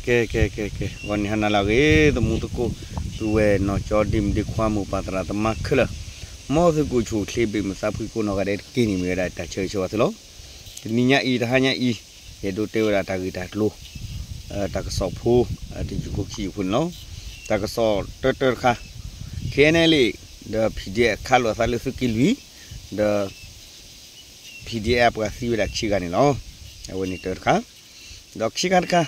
ကဲ ကဲ ကဲ ကဲ ဂီၤနံၤဟါနၤလၢအဂ့ၤ သမူသကိး ပုၢ်ဝဲၢ်နီၢ်ကၠီ ဒ့မုၣ်ဒ့ခွါ မိၢ်ပၢ်သရၣ်သမါခဲလၢာ် မ်သုကအိၣ်ဆူၣ်အိၣ်ချ့ ဘၣ်မုာ်သးဖှံကိးနီၢ်ဂၤဒဲးတက့ၢ်န့ၣ် မ့ၢ်ဝဲဒၣ်တၢ်ဆၢဂ့ၤဆၢဝါသုလီၤ. တနံၤညါအံၤ တဟါညါအံၤ ယအဲၣ်ဒိးတဲဝဲဒၣ်တၢ်ဂ့ၢ်တၢ်ကျိၤ တၢ်ကစီၣ်ဖိ တယုၢ်ဖိခံယုၢ်ဖိန့ၣ်လီၤ. တၢ်ကစီၣ်တၢတၢတခါ ခ့နဲလံ ဒီး ဖံဒဲ ခးလိာ်အသးလၢသုးက့လွံၢ် ဒီး ဖံဒဲ အပှၤသံဝဲဒၣ်ခံဂၤန့ၣ်လီၤ. အဝဲန့ၣ်တၢတခါ ဒီးခံခါတခါ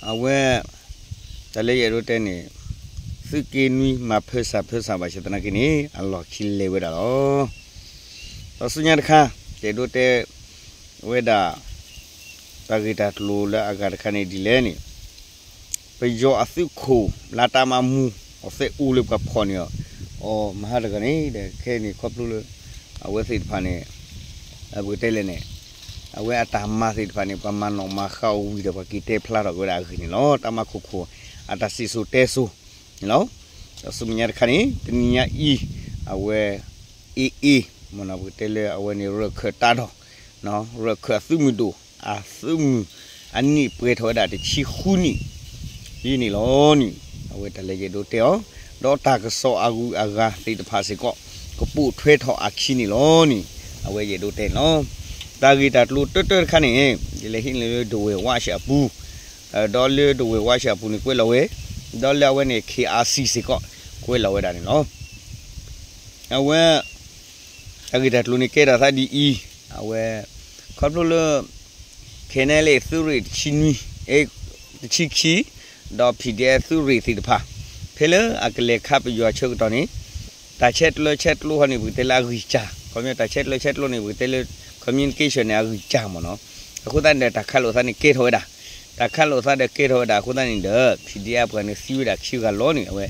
အဝဲ တၢ်လၢယအဲၣ်ဒိးတဲန့ၣ် သုးက့နွံမၤဖၢစၢ်ဖၢစၢ်ဘၣ်ဆၣ်သနာ်က့န့ၣ် အလီၢ်ခံလဲၤဝဲဒၣ်လီၤ. ဒီးဆူညါတခါ ယအဲၣ်ဒိးတဲဝဲဒၣ် တၢ်ဂ့ၢ်တၢ်ကျိၤလၢအဂၤတခါန့ၣ်ဒ်လဲၣ်န့ၣ် ပယီၤအသုးခိၣ် လၢတၢ်မၤမူ အီၤသဲးအိၣ်လၢပှၤဖီၣ်န့ၢ်အီၤ မဟါတဂၤန့ၣ်ဒီး ခဲအံၤန့ၣ်ခီဖျိလၢ အဝဲသ့ၣ်တဖၣ်န့ၣ် ပကတဲလဲၣ်န့ၣ် အဝဲအတၢ်မၤသ့ၣ်တဖၣ်န့ၣ် ပှၤမၤနီၣ်မၤဃါအီၤဝံၤဒီး ပှၤက့ၤတဲဖျါထီၣ်က့ၤဝဲဒၣ်အဂ့ၢ်န့ၣ်လီၤ. တၢ်မၤခိၣ်ခိၣ် အတၢ်စံၣ်စိၤတဲစိၤန့ၣ်လီၤ. ဒီးဆူမဲာ်ညါတခါန့ၣ် တနံၤညါအံၤ အဝဲ AA မ့ၢ်နီၤ ပကတဲလၢအဝဲန့ၣ် ရၢၢ်ခၢၣ်တၢ်ဒီၣ် ရၢၢ်ခၢၣ်အသုးမုၢ်ဒိၣ် အသုးမုၢ်အနံၣ်ပှဲၤထီၣ်ဝဲဒၣ်တဆံဃုနံၣ် လံန့ၣ်လီၤန့ၣ် အဝဲတၢ်လၢယအဲၣ်ဒိးတဲအီၤ ဒီးတၢ်ကစီၣ်အဂုၤအဂၤသ့ၣ်တဖၣ်စ့ၢ်ကီး ကပိာ်ထွဲထီၣ်အခံန့ၣ်လီၤန့ၣ် အဝဲယအဲၣ်ဒိးတဲန့ၣ်လီၤ. တၢ်ဂ့ၢ်တၢ်ကျိၤတၢတၢတခါန့ၣ် ယလဲၤဟံးန့ၢ်လၢ ဒဝဲၢ်ဝးၡးအပူၤ ဒီးလၢဒဝဲၢ်ဝးၡးအပူၤန့ၣ်ကွဲးလီၤဝဲ ဒီးလၢအဝဲန့ၣ် KRC စ့ၢ်ကီး ကွဲးလီၤဝဲဒၣ်န့ၣ်လီၤ. အဝဲ တၢ်ဂ့ၢ်တၢ်ကျိၤန့ၣ်ကဲထီၣ်သးဒ်အံၤ အဝဲ ခီဖျိလၢ KNLA သုးရ့ၣ်တဆံနွံ တဆံခံ ဒီး PDF သုးရ့ၣ်သ့ၣ်တဖၣ် ဖဲလၢအကလဲၤခးပယီၤအဆၢကတီၢ်န့ၣ် တၢ်ဆဲးကျၢဆဲးကျိးဟီန့ၣ် ပကတဲလၢအဂံၢ်စၢ် ခီပညီတၢ်ဆဲးကျၢဆဲးကျိးန့ၣ် ပကတဲလၢ communication န့ၣ် အဂံၢ်စၢ်မ့ၢ်နီၤ. အဃိသတးန့ၣ်ဒီး တၢ်ခးလိာ်သးန့ၣ်ကဲထီၣ်ဝဲဒၣ် တၢ်ခးလိာ်သးဒီးကဲထီၣ်ဝဲဒၣ်အဃိသတးန့ၣ်ဒီး PDF ပှၤန့ၣ်သံဝဲဒၣ်ခံဂၤလီၤန့ၣ် အဝဲ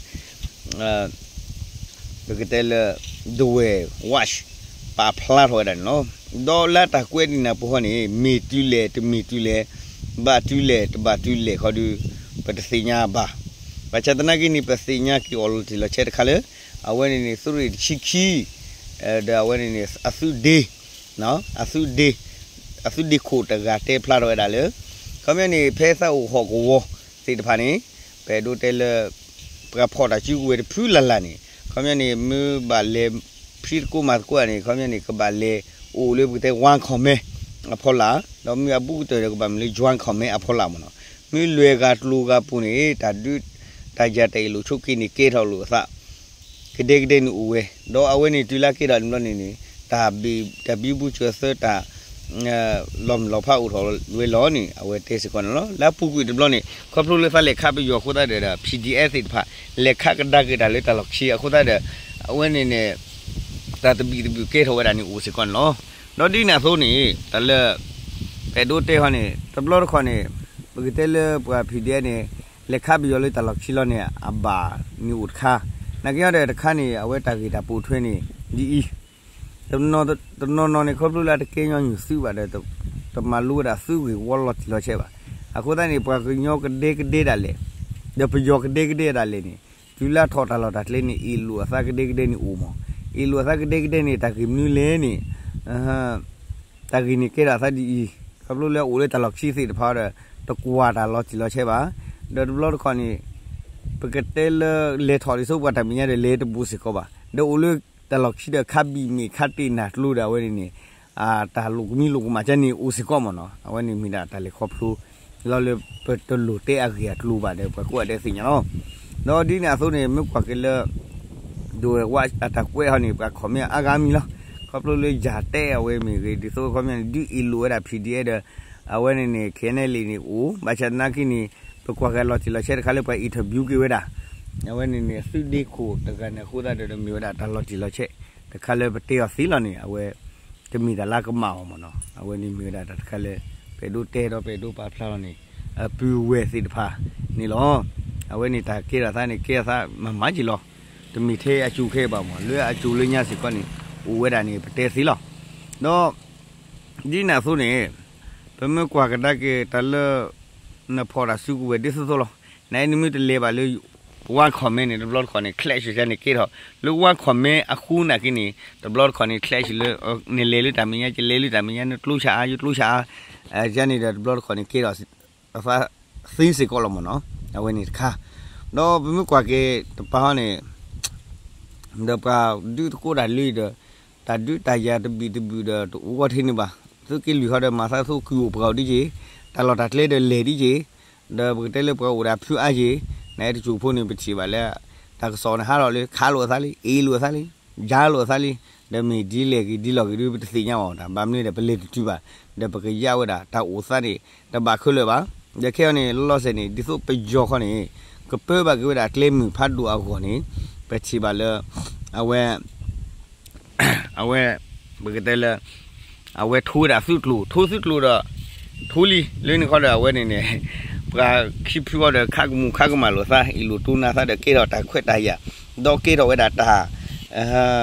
ပကတဲလၢ ဒဝဲၢ်ဝးၡး ပာ်ဖျါထီၣ်ဝဲဒၣ်န့ၣ်လီၤ. ဒီးလၢတၢ်ကွဲးဒ်န့ၣ်အပူၤဟီန့ၣ် မ့ၢ်တုၤလဲၣ်တမ့ၢ်တုၤလဲၣ် ဘၣ်တုၤလဲၣ်တဘၣ်တုၤလဲၣ်ခီဒီး ပတသ့ၣ်ညါဘၣ်. ဘၣ်ဆၣ်သနာ်က့န့ၣ် ပသ့ၣ်ညါက့ၤအီၤလီၤတံၢ်လီၤဆဲးတခါလၢ အဝဲန့ၣ်န့ၣ် သုးရ့ၣ်တဆံခံ ဒီးအဝဲန့ၣ်န့ၣ် အသုးဒ့ အသုးဒ့ အသုးဒ့ခိၣ်တဂၤတဲဖျါထီၣ်ဝဲဒၣ်လၢ ခီပညီန့ၣ် ဖဲသးအိၣ်ဟီၣ်ကဝီၤသ့ၣ်တဖၣ်န့ၣ် ပအဲၣ်ဒိးတဲလၢ ပှၤဖီၣ်တၢ်စုကဝဲၤတဖုလၢ်လၢ်န့ၣ် ခီပညီန့ၣ် မ့ၢ်ဘၣ်လဲၤဖံးသကိးမၤသကိးန့ၣ် ခီပညီန့ၣ် ကဘၣ်လဲၤအိၣ်လၢပကတဲ one command အဖီလာ် ဒီးမ့ၢ်အဘူးကတၢၢ်ဒီးကဘၣ်မ့ၢ်လၢ joint command အဖီလာ်မ့ၢ်နီၤ. မ့ၢ်လွဲၢ်ဂၤကျိၤဂၤပူၤန့ၣ် တၢ်ဒုး တၢ်ယၤတၢ်အ့ၣ်လိာ်ဆိးက့န့ၣ် ကဲထီၣ်လိာ်အသး ကဒဲကဒဲန့ၣ်အိၣ်ဝဲ ဒီးအဝဲန့ၣ်တုၤလၢကဲထီၣ်န့ၣ်ဘျီန့ၣ်န့ၣ် တၢ်ဘံဘူစၢၤသၢတၢ် လီၤမုၢ်လီၤဖးအိၣ်ထီၣ်ဝဲလီၤန့ၣ် အဝဲတဲစ့ၢ်ကီးန့ၣ်လီၤ. လၢအပူၤကွံာ်တဘျီန့ၣ် ခီဖျိလၢသးလဲၤခးပယီၤအဃိသတးဒီး PDF သ့ၣ်တဖၣ် လဲၤခးကဒါက့ၤတၢ်လၢတၢ်လီၢ်ခံအဃိသတးဒီး အဝဲန့ၣ်န့ၣ် တၢ်သဘံၣ်သဘုၣ်ကဲထီၣ်ဝဲဒၣ်န့ၣ်အိၣ်စ့ၢ်ကီးန့ၣ်လီၤ. ဒီးဒ်န့ၣ်အသိးန့ၣ် တၢ်လၢ ပအဲၣ်ဒိးတဲဟီန့ၣ် တဘျီတခီၣ်န့ၣ် ပကတဲလၢပှၤ PDF န့ၣ် လဲၤခးပယီၤလၢတၢ်လီၢ်ခံလီၤန့ၣ် အဘၣ်န့ၣ်အိၣ်တခါ နာ်က့ဒီးတခါန့ၣ် အဝဲတၢ်ဂ့ၢ်တၢ်ပိာ်ထွဲန့ၣ် ဒ်အံၤ တနီၤနီၤန့ၣ် ခီဖျိလၢအတကဲညီနုၢ်သုးဘၣ်ဒီး တမၤလိဝဲဒၣ်သုးဂ့ၢ်ဝီလီၤတံၢ်လီၤဆဲးဘၣ်. အဃိသတးန့ၣ် ပှၤကညီကဒဲကဒဲဒၣ်လဲာ် ဒီးပယီၤကဒဲကဒဲဒၣ်လဲာ်န့ၣ် တုၤလၢထီၣ်တၢ်လီၢ်တၢ်ကျဲန့ၣ် အ့ၣ်လိာ်အသးကဒဲကဒဲန့ၣ်အိၣ်မး. အ့ၣ်လိာ်အသးကဒဲကဒဲန့ၣ် တၢ်ဂ့ၢ်မနုၤလဲၣ်န့ၣ် တၢ်ဂ့ၢ်န့ၣ်ကဲထီၣ်အသးဒ်အံၤ ခီဖျိလၢအအိၣ်လၢတၢ်လီၢ်ခံသ့ၣ်တဖၣ်ဒီး တကွၢ်တၢ်လီၤတံၢ်လီၤဆဲးဘၣ်. ဒီးတဘျီတခီၣ်န့ၣ် ပကတဲလၢ လဲၤထီၣ်ဒ်သိးပှၤတၢ်မဲာ်ညါဒီး လဲၤတဘူးစ့ၢ်ကီးဘၣ်. ဒီးအိၣ်လၢတၢ်လီၢ်ခံဒီး ခးဘံၣ်မ့ၢ်ခးတ့ၢ်နၢ်ကျိဒီး အဝဲန့ၣ်န့ၣ် တၢ်လိာ်ကမံလိာ်ကမၣ်ကဲန့ၣ်အိၣ်စ့ၢ်ကီးမ့ၢ်နီၤ. အဝဲန့ၣ်မ့ၢ်ဒၣ်တၢ်လဲၤခီဖျိ လီၤလၢပတလိၣ်တဲအဂ့ၢ်အကျိၤဘၣ်ဒီး ပှၤကိးဂၤဒဲးသ့ၣ်ညါလီၤ. ဒီးဒ်န့ၣ်အသိးန့ၣ် မ့ၢ်ကွၢ်က့ၤလၢ ဒဝဲၢ်ဝးအတၢ်ကွဲးဟီန့ၣ် ပှၤ comment အါဂၤမံၤလီၤ. ခီဖျိလၢယၤတဲအဝဲမ့ၢ်ဂ့ၤ ဒ်သိးခီပညီန့ၣ် ဒုးအ့ၣ်လိာ်ဝဲဒၣ် PDF ဒီး အဝဲန့ၣ်န့ၣ် KNLA န့ၣ်အိၣ် ဘၣ်ဆၣ်သနာ်က့န့ၣ် ပကွၢ်က့ၤလီၤတံၢ်လီၤဆဲးတခါလၢပှၤ interview က့ၤဝဲဒၣ် အဝဲန့ၣ်န့ၣ် သုးဒ့ခိၣ်တဂၤန့ၣ်အဃိသတးဒီး မ့ၢ်ဝဲဒၣ်တၢ်လီၤတံၢ်လီၤဆဲး တခါလၢပတဲအီၤသ့လီၤန့ၣ် အဝဲ တမ့ၢ်တၢ်လၢကမၣ်အီၤမ့ၢ်နီၤ. အဝဲန့ၣ်မ့ၢ်ဝဲဒၣ်တၢ်တခါလၢ ပအဲၣ်ဒိးတဲဒီးပအဲၣ်ဒိးပာ်ဖျါလီၤန့ၣ် ပုၢ်ဝဲၢ်သ့ၣ်တဖၣ်န့ၣ်လီၤ. အဝဲန့ၣ်တၢ်ကဲထီၣ်သးန့ၣ် ကဲထီၣ်သးမၤမၤက့ၤလီၤ. တမ့ၢ်ထဲအစိၤခဲအံၤဘၣ်မ့ၢ် လၢအစိၤလၢညါစ့ၢ်ကီးန့ၣ် အိၣ်ဝဲဒၣ်န့ၣ် ပတဲသ့လီၤ. ဒီး ဒ်န့ၣ်အသိးန့ၣ် ပမ့ၢ်ကွၢ်ကဒါက့ၤတၢ်လၢ နဖီၣ်တၢ်စုကဝဲၤဒ်သိးသိးလီၤ. နနမ့ၢ်တလဲၤဘၣ်လၢ one command န့ၣ် တဘျီတခီၣ်န့ၣ် clash န့ၣ်ကဲထီၣ် လၢ one command အဃိနာ်က့န့ၣ် တဘျီတခီၣ်န့ၣ် clash လၢ နလဲၤလၢတၢ်မဲာ်ညါ ယလဲၤလၢတၢ်မဲာ်ညါ နကျိဆါအါ ယကျိဆါအါ ယန့ၣ်ဒီးတဘျီတခီၣ်န့ၣ်ကဲထီၣ် အသး သ့စ့ၢ်ကီးလီၤမ့ၢ်နီၤ, အဝဲန့ၣ်တခါ, ဒီးပမ့ၢ်ကွၢ်က့ၤတပၤဟီန့ၣ် ဒီးပှၤဒုးသကိးတၢ်လၢဒီး တၢ်ဒုးတၢ်ယၤတဘံၣ်တဘုၣ်ဒီးတအိၣ်ဂီၢ်ထဲန့ၣ်ဘၣ်, သုးက့လွံၢ်ဟီဒီးမၤသးသိကုၢ်အိၣ်ပှၤအိၣ်ဒ်က့ၤ, တၢ်လီၢ်တၢ်ကျဲဒီးလဲၤဒ်က့ၤ, ဒီးပကတဲလၢပှၤအိၣ်ဒၣ်ဖုအါက့ၤ, နအဲၣ်တစိၢ်ဖိန့ၣ် ပထံၣ်ဘၣ်လၢ တၢ်ကစီၣ်န့ၣ်ဟးထီၣ်လၢခးလိာ်အသးလံ အ့ၣ်လိာ်အသးလံ ယၤလိာ်အသးလံ, ဒီးမ့ၢ်ဒ်လဲၣ်ဂ့ၤဒ်လဲၣ်ဂ့ၤဒ်ပတသ့ၣ်ညါအီၤတၢ် ဘၣ်မနုၤဒီးပလဲၤတတုၤဘၣ်, ဒီးပကယၢ်ဝဲဒၣ်တၢ်အိၣ်သးန့ၣ် တဘၣ်ခဲလၢာ်ဘၣ်, ဒီးခဲအံၤန့ၣ် လီၤလီၤဆဲးန့ၣ် ဒ်သိးပယီၤခီန့ၣ် ကပၢဘၣ်က့ၤဝဲဒၣ်ကျဲမုၢ်ဖးဒိၣ်အဂီၢ်န့ၣ် ပထံၣ်ဘၣ်လၢ အဝဲ အဝဲ ပကတဲလၢ အဝဲထိဝဲဒၣ်သုးကျိၤ ထိသုးကျိၤဒီး ထိလံ လၢန့ၣ်ခီဒီးအဝဲန့ၣ်န့ၣ် ပှၤခံဖုဃီဒီးခးကမူၣ်ခးကမၣ်လိာ်သး အ့ၣ်လိာ်တိၢ်နါသးဒီးကဲထီၣ်တၢ်ခွဲးတၢ်ယာ် ဒီးကဲထီၣ်ဝဲဒၣ်တၢ်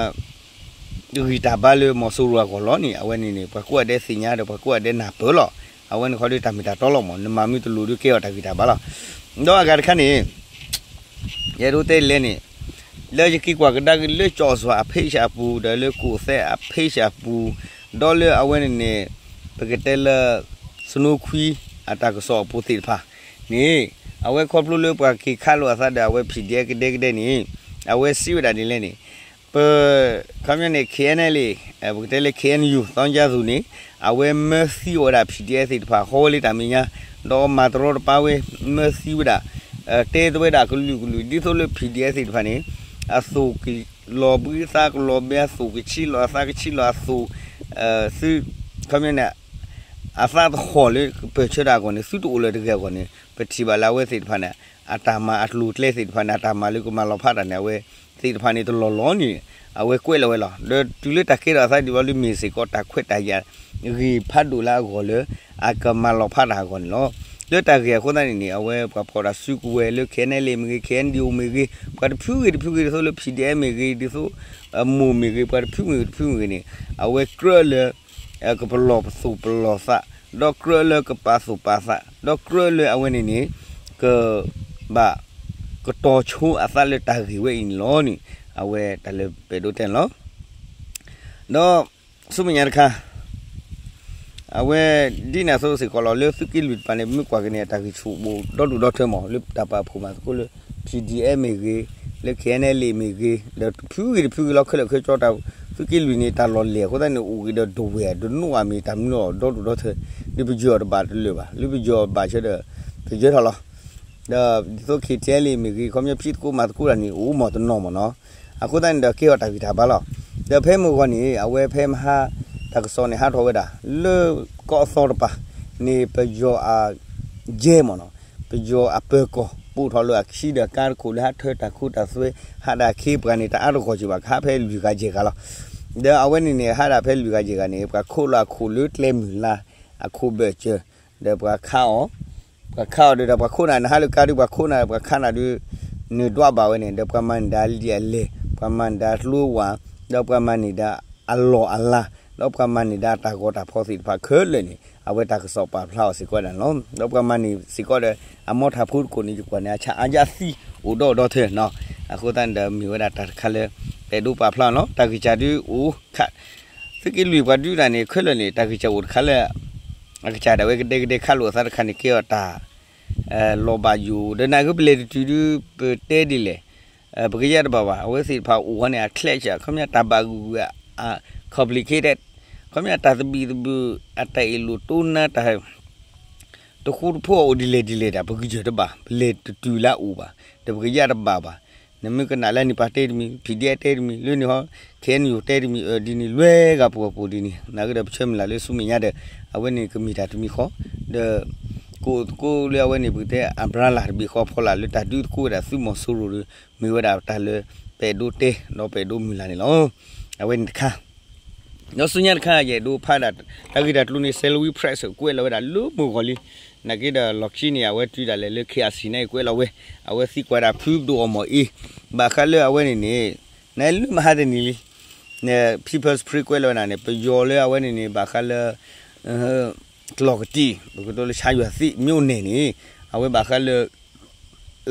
ဂံၢ်တၢ်ဘါလၢမီၤစိရိၤအဂီၢ်လီၤန့ၣ် အဝဲန့ၣ်န့ၣ် ပှၤကိးဂၤဒဲးသ့ၣ်ညါဒီးပှၤကိးဂၤဒဲးနၢ်ပၢၢ်လီၤ. အဝဲန့ၣ်ခီဒီးတၢ်မ့ၢ်တၢ်တီလီၤမး နမၤမ့ၢ်တလိၤဒီးကဲထီၣ်တၢ်ဂံၢ်တၢ်ဘါလီၤ. ဒီးအဂၤတခါန့ၣ် ယအဲၣ်ဒိးတဲလဲၣ်န့ၣ် လၢယက့ၤကွၢ်ကဒါက့ၤလၢကၠီၣ်စွၤအဖ့ၣ်ဆၣ်ပူၤ ဒီးလၢကိၣ်သဲးအဖ့ၣ်ဆၣ်ပူၤ ဒီးလၢအဝဲန့ၣ်န့ၣ် ပကတဲလၢ စနိခွံအတၢ်ကစီၣ်အပူၤသ့ၣ်တဖၣ်န့ၣ် အဝဲခီဖျိလၢပှၤက့ၤခးလိာ်အသးဒီးအဝဲ ဖံၣ်ဒံၣ်အဲၣ် ကဒဲကဒဲန့ၣ် အဝဲစံးဝဲဒၣ်ဒ်လဲၣ်န့ၣ် ပ ခီပညီန့ၣ် KNLA ပကတဲလၢ KNU သီကၠါသူးန့ၣ် အဝဲမၢသံအီၤဝဲဒၣ် ဖံၣ်ဒံၣ်အဲၣ် သ့ၣ်တဖၣ် ဟီဝဲလၢတၢ်မဲာ်ညါ ဒီးမၤတရီတပါဝဲ မၢသံဝဲဒၣ် တဲသဝဲဒၣ်ကလုာ်ကလုာ် ဒ်သိးလၢ ဖံၣ်ဒံၣ်အဲၣ် သ့ၣ်တဖၣ်န့ၣ် အသိၣ်ကလီၤဘှံးသးကလီၤဘှံး အသိၣ်ကဆံးလီၤအသးကဆံးလီၤအသိး သု ခီပညီန့ၣ် အသးသဟီၣ်လၢကပၢၢ်ဆၢတၢ်အဂီၢ်န့ၣ် သုတအိၣ်လၢၤတဂ့ၤအဂီၢ်န့ၣ် ပထံၣ်ဘၣ်လၢအဝဲသ့ၣ်တဖၣ်န့ၣ် အတၢ်မၤအကျိၤအကျဲသ့ၣ်တဖၣ်န့ၣ် အတၢ်မၤလၢကမၤလီၤဖးတၢ်န့ၣ် အဝဲသ့ၣ်တဖၣ်န့ၣ်တလီၢ်လီၤန့ၣ် အဝဲကွဲးလီၤဝဲလီၤ. ဒီးတုၤလၢတၢ်ကဲထီၣ်အသးဒံးဘၣ်လၢမ့ၢ်စ့ၢ်ကီးတၢ်ခွဲးတၢ်ယာ် ဂ့ၤဖးဒိၣ်လၢအဂီၢ်လၢ အကမၤလီၤဖးတၢ်အဂီၢ်န့ၣ်လီၤ. လၢတၢ်ဂ့ၢ်အဃိသတးန့ၣ်န့ၣ် အဝဲပှၤဖီၣ်တၢ်စုကဝဲၤလၢ KNLA မ့ၢ်ဂ့ၤ KNDO မ့ၢ်ဂ့ၤ ပှၤတဖုဂ့ၤတဖုဂ့ၤ ဒ်သိးလၢ ဖံၣ်ဒံၣ်အဲၣ် မ့ၢ်ဂ့ၤ ဒ်သိး မိၢ်မ့ၢ်ဂ့ၤ ပှၤတဖုမ့ၢ်ဂ့ၤတဖုမ့ၢ်ဂ့ၤန့ၣ် အဝဲကြၢးလၢ ကပလီၢ်ပသူၣ်ပလီၢ်သး ဒီးကြၢးလၢကပာ်သူၣ်ပာ်သး ဒီးကြၢးလၢအဝဲန့ၣ်န့ၣ် က ဘၣ် ကတီၤဆိအသးလၢတၢ်ဂ့ၢ်ဝဲအံၤန့ၣ်လီၤန့ၣ် အဝဲတၢ်လၢပအဲၣ်ဒိးတဲန့ၣ်လီၤ. ဒီးဆူမဲာ်ညါတခါ အဝဲ ဒ်န့ၣ်အသိးစ့ၢ်ကီးလီၤ လၢသုးက့လွံၢ်တဖၣ်န့ၣ် ပမ့ၢ်ကွၢ်က့ၤန့ၣ် အတၢ်ဂံၢ်ဆူၣ်အိၣ်ဒီဒူၣ်ဒီထၢမး လၢတၢ်ပာ်ဖှိၣ်မၤသကိးလၢ ဖံၣ်ဒံၣ်အဲၣ် မ့ၢ်ဂ့ၤ လၢ KNLA မ့ၢ်ဂ့ၤ ဒီးတဖုဂ့ၤတဖုဂ့ၤလီၤ ခဲလၢာ်ခဲဆ့တၢ် သုးက့လွံၢ်န့ၣ် တၢ်လီၢ်လဲၢ်အဃိသတးန့ၣ် အိၣ်ဂ့ၤဒီးဒဝဲၢ် ဒနိၣ်အမ့ၢ်တၢ်မနုၤအီၤဒီဒူၣ်ဒီထၢ ဒ်ပယၢၤအီၤတဘၣ်တလၢာ်ဘၣ် လၢပယၢၤအီၤဘၣ်ဆၢဒီး ပယၢၤထီၣ်လီၤ. ဒီးဒ်သိး KTLA မ့ၢ်ဂ့ၤ ခီပညီဖံးသကိးမၤသကိးတၢ်န့ၣ် အိၣ်မးတနီၤမးနီၤ အဃိသတးန့ၣ်ဒီးကဲထီၣ်တၢ်ဂံၢ်တၢ်ဘါလီၤ. ဒီးဖဲမုၢ်ဂီၤန့ၣ် အဝဲဖဲမဟါ တၢ်ကစီၣ်န့ၣ်ဟးထီၣ်ဝဲဒၣ် လၢကီၢ်အသီတပၤန့ၣ် ပယီၤအယဲၢ်မးနီၤ ပယီၤအပၢၤကီၢ် ပိာ်ထီၣ်လၢအခံဒီးကါတခိၣ်လၢဟးထၢတၢ်ခိတၢ်သွဲ ဟးဒၣ်ခ့ပှၤန့ၣ် တအါတဂီၢ်က့ၤဘၣ် ကဟးဖဲလွံၢ်ဂၤယဲၢ်ဂၤလီၤ. ဒီးအဝဲန့ၣ်န့ၣ် ဟးဒၣ်ဖဲလွံၢ်ဂၤယဲၢ်ဂၤန့ၣ် ပှၤခိးလီၤအခိၣ်လၢကျဲမုၢ်လါ အခိၣ်ဘၢၣ်စၢၤ ဒီးပှၤခးအီၤ ပှၤခးအီၤဒီး ပှၤခိးနၤ နဟးလၢကါဒုး ပှၤခိးနၤ ပှၤခးနၤဒုး နဒွးဘၣ်ဝဲန့ၣ် ဒီးပှၤမၤန့ၢ်ဒၣ် လံာ်အလဲၢ် ပှၤမၤန့ၢ်ဒၣ်ကျိဝၣ် ဒီးပှၤမၤန့ၢ်ဒၣ်အလီၢ်အလၤ ဒီးပှၤမၤန့ၢ်ဒၣ်တၢ်ဂီၤတၢ်ဖီသ့ၣ်တဖၣ်ခဲလၢာ်န့ၣ် အဝဲတၢ်ကစီၣ်ပာ်ဖျါအီၤစ့ၢ်ကီးဒၣ်န့ၣ်လီၤ. ဒီးပှၤမၤန့ၢ်စ့ၢ်ကီးဒီး အမိထးဖိတခိၣ်န့ၣ် ယကွၢ်န့ၣ် အဆၣ်အါယါသံ အိၣ်ဒီးဒီထၢနီၤ အဃိသတးန့ၣ်ဒီး မ့ၢ်ဝဲဒၣ်တၢ်တခါလၢ ပအဲၣ်ဒိးပာ်ဖျါအီၤလီၤ. တၢ်ဂံၢ်စၢ်ဒုးအိၣ်ခး သုးက့လွံၢ်ပှၤဒုးတၢ်န့ၣ် ခဲလၢာ်န့ၣ် တၢ်ဂံၢ်စၢ်အိၣ်တခါလၢ အကစၢ်ဒၣ်ဝဲကဒဲကဒဲခးလိာ်အသးတခါန့ၣ် ကဲအီၤတၢ် လီၤဘၣ်ယိၣ် ဒီးနာ်က့ပလဲၤတတုၤဒုး ပတဲဒ်လဲၣ် ပကယဲၢ်တဘၣ်ဘၣ် အဝဲသ့ၣ်တဖၣ်အိၣ်ဟီန့ၣ် အချဲးစၢ် ခီပညီတၢ်ဘၣ်ဂုာ်ဂုာ် အ complicated ခီပညီတၢ်သဘံၣ်သဘုၣ် အတၢ်အ့ၣ်လိာ်တိၢ်နါတၢ် တဃူတဖိးအိၣ်ဒ်လဲၣ်ဒ်လဲၣ်ဒၣ် ပကစၢၢ်တဘၣ် ပလဲၤတတုၤလၢအအိၣ်ဘၣ် ဒီးပကယဲၢ်တဘၣ်ဘၣ် နမ့ၢ်ကနၣ်လၢန့ၣ် ပှၤတဲတမံၤ ဖံၣ်ဒံၣ်အဲၣ်တဲတမံၤ လၢန့ၣ်ဟီ ခဲအံၤန့ၣ်ယိၤတဲတမံၤ အၢ ဒ်န့ၣ် လွဲဂၤပူၤပူၤဒ်န့ၣ် နာ်က့ဒီးပဆၢမုၢ်လၢ်လၢဆူမဲာ်ညါဒီး အဝဲန့ၣ်ကမ့ၢ်တၢ်တမံၤဃီ ဒီး ကအိၣ်သကိးလၢအဝဲန့ၣ် ပကတဲ umbrella တဘ့ၣ်ဃီဖီလာ်လၢတၢ်ဒုးသကိးဝဲဒၣ်သုးမီၤစိရိၤဒီး မ့ၢ်ဝဲဒၣ်တၢ်လၢ ပအဲၣ်ဒိးတဲ ဒီးပအဲၣ်ဒိးမုၢ်လၢ်န့ၣ်လီၤ. အဝဲန့ၣ်တခါ ဒီးဆူညါတခါ ယအဲၣ်ဒိးဖးဒၣ် တၢ်ဂ့ၢ်တၢ်ကျိၤန့ၣ် Salween Press ကွဲးလီၤဝဲဒၣ်လၢမုၢ်ဂီၤလံ. နာ်က့ဒီးလီၢ်ခံန့ၣ် အဝဲတုၤဒၣ်လဲာ်လၢ KIC န့ၣ် ကွဲးလီၤဝဲ အဝဲသံကွၢ်ဒၣ်ဖုဒိၣ်အီၣ်မီၣ်အ့ ဘၣ်ဃးလၢအဝဲန့ၣ်န့ၣ် နလၢမဟါတနံၤလံ People's Spring ကွဲးလီၤဝဲဒၣ်န့ၣ် ပယီၤလၢအဝဲန့ၣ်န့ၣ် ဘၣ်ဃးလၢ ကျီၢ်ကတံၢ် ပကတိၤလၢဆါယွၤသံ မြို့နယ် န့ၣ် အဝဲဘၣ်ဃးလၢ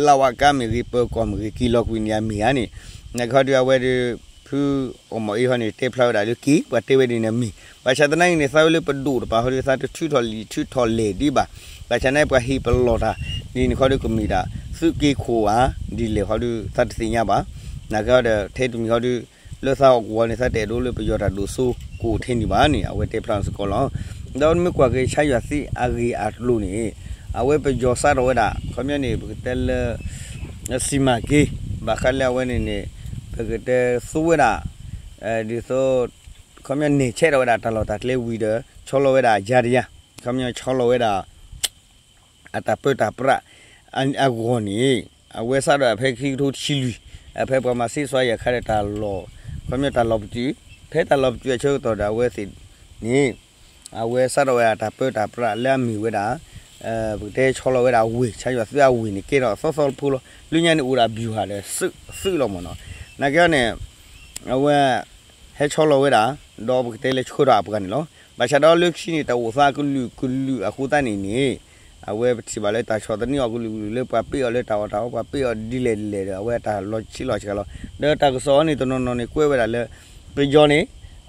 လဝက မ့ၢ်ဂ့ၤ ပၢၤကီၢ်မ့ၢ်ဂ့ၤ က့ၤလီၤကွံာ်န့ၣ်အမ့ၢ်ဧါန့ၣ် နာ်က့ဟီဒီးအဝဲဒီး ဖုအီၣ်မီၣ်အ့ဟီန့ၣ် တဲဖျါဝဲဒၣ်လၢက့ၤ ပှၤတဲဝဲဒ်န့ၣ်မ့ၢ် ဘၣ်ဆၣ်သနာ်က့န့ၣ် သးဝဲလၢပဒိၣ်တပၤဟီဒီး သးတထုးထီၣ်လံာ်ထုးထီၣ်လဲၢ်ဒံးဘၣ် ဘၣ်ဆၣ်သနာ်က့ပှၤဟ့ၣ်ပလီၢ်တၢ် ဒ်န့ၣ်ခီဒုးကမ့ၢ်ဒၣ် သုးက့ခိၣ်ဧါ ဒ်လဲၣ်ခီဒုး သးတသ့ၣ်ညါဘၣ်. နာ်က့ဒီး ထဲတမံၤခီဒုး လၢသးအီၣ်ကဝီၤန့ၣ် သးတအဲၣ်ဒိးလၢပယီၤတၢ်ဒိၣ်စိကအိၣ်ထဲန့ၣ်ဘၣ်န့ၣ် အဝဲတဲဖျါစ့ၢ်ကီးလီၤ. ဒီးမ့ၢ်ကွၢ်က့ၤဆါယွၤသံအဂ့ၢ်အကျိၤန့ၣ် အဝဲပယီၤစးထီၣ်ဝဲဒၣ် ခီပညီန့ၣ် ပကတဲလၢ စံမၤက့ ဘၣ်ဃးလၢအဝဲန့ၣ်န့ၣ် ပကတဲသိဝဲဒၣ် ဒ်သိး ခီပညီန့ၣ် ဆဲးထီၣ်ဝဲဒၣ်တၢ်လီၢ်တၢ်ကျဲဝံၤဒီး ဆီလီၤဝဲဒၣ်အယါတယါ ခီပညီဆီလီၤဝဲဒၣ် အတၢ်ပၢတၢ်ပြး အဂီၢ်န့ၣ် အဝဲစးထီၣ်ဖဲခံကထိတဆံလွံၢ် အဖဲပှၤမၤစ့စွါယၤခါဒီးတၢ်လီၢ် ခီပညီတၢ်လီၢ်ပတုာ် ဖဲတၢ်လီၢ်ပတုာ်အဆၢကတီၢ်ဒီးအဝဲသ့ၣ်န့ၣ် အဝဲစးထီၣ်ဝဲဒၣ်တၢ်ပၢတၢ်ပြးလၢအမ့ၢ်ဝဲဒၣ် ပကတဲဆီလီၤဝဲဒၣ်ဝ့ၢ် ဆါယွၤသုးအဝ့ၢ်န့ၣ် ကဲထီၣ်အသီသီတဖိလီၤ. လၢညါန့ၣ်အိၣ်ဒီး ဗျူဟာ ဒီး သုးလီၤမ့ၢ်နီၤ. နာ်က့န့ၣ် အဝဲ ဟဲဆီလီၤဝဲဒၣ် ဒီးပကတဲလၢဆှၢထီၣ်အပှၤန့ၣ်လီၤ. ဘၣ်ဆၣ်ဒီးလၢခံန့ၣ် တၢ်အိၣ်သးကလုာ်ကလုာ်အဃိသတးန့ၣ်န့ၣ် အဝဲပထံၣ်ဘၣ်လၢတၢ်ဆီၣ်သနံးအီၤကလုာ်ကလုာ်လၢပှၤပ့ၢ်အီၤလၢတၢ်အီၣ်တၢ်အီ ပှၤပ့ၢ်အီၤဒ်လဲၣ်ဒ်လဲၣ်ဒီး အဝဲတၢ်လီၤဆံးလီၤစှၤလီၤ. ဒီးတၢ်ကစီၣ်အံၤန့ၣ် တနီၤနီၤန့ၣ် ကွဲးဝဲဒၣ်လၢ ပယီၤန့ၣ်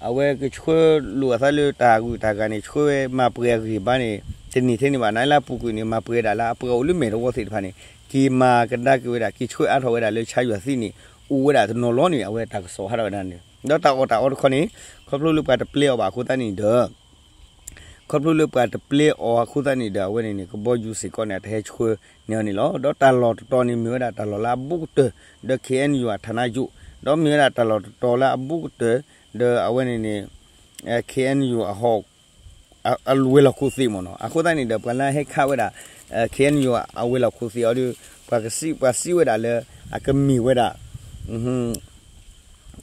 အဝဲကဆှၢလိာ်အသးလၢတၢ်ဂုၤတၢ်ဂၤန့ၣ် ဆှၢဝဲမၤပှဲၤအဂ့ၢ်ဘၣ်န့ၣ် တန့ၢ်ထဲန့ၣ်ဘၣ်. နာ်လၢအပူၤကွံာ်န့ၣ် မၤပှဲၤဒၣ်လၢအပှၤအိၣ်လၢမဲာ်တဝီသ့ၣ်တဖၣ်န့ၣ် က့ၤမၤကဒါက့ၤဝဲဒၣ် က့ၤဆှၢအါထီၣ်ဝဲဒၣ်လၢဆါယွၤသံန့ၣ် အိၣ်ဝဲဒၣ်တနီၤလီၤန့ၣ် အဝဲတၢ်ကစီၣ်ဟးထီၣ်ဝဲဒၣ်န့ၣ် ဒီးတၢ်အီၣ်တၢ်အီတခီန့ၣ် ခီဖျိလၢပှၤတပျဲအီၤဘၣ်အဃိသတးန့ၣ်ဒီး ခီဖျိလၢပှၤတပျဲအီၤအဃိသတးန့ၣ်ဒီး အဝဲန့ၣ်န့ၣ် ကဘီယူၤစ့ၢ်ကီးန့ၣ် အတဟဲဆှၢန့ၢ်အီၤန့ၣ်လီၤ. ဒီးတၢ်လီၢ်တတီၤန့ၣ် မ့ၢ်ဝဲဒၣ်တၢ်လီၢ်လၢအဘူးကတၢၢ် ဒီး ခ့ဢၣ်ယူၣ် အဌာနချုပ် ဒီးမ့ၢ်ဝဲဒၣ်တၢ်လီၢ်တတီၤလၢအဘူးကတၢၢ် ဒီးအဝဲန့ၣ်န့ၣ် ခ့ဢၣ်ယူၣ် အဟီၣ် အဝဲၤလီၢ်ခိၣ်သ့ၣ်မ့ၢ်နီၤ. အဃိသတးန့ၣ်ဒီး ပှၤလၢဟဲခးဝဲဒၣ် ခ့ၣ်အၣ်ယူၣ် အဝဲၤလီၢ်ခိၣ်သ့ၣ်အီၤဒီး ပှၤကစံး ပှၤစံးဝဲဒၣ်လၢ အကမ့ၢ်ဝဲဒၣ်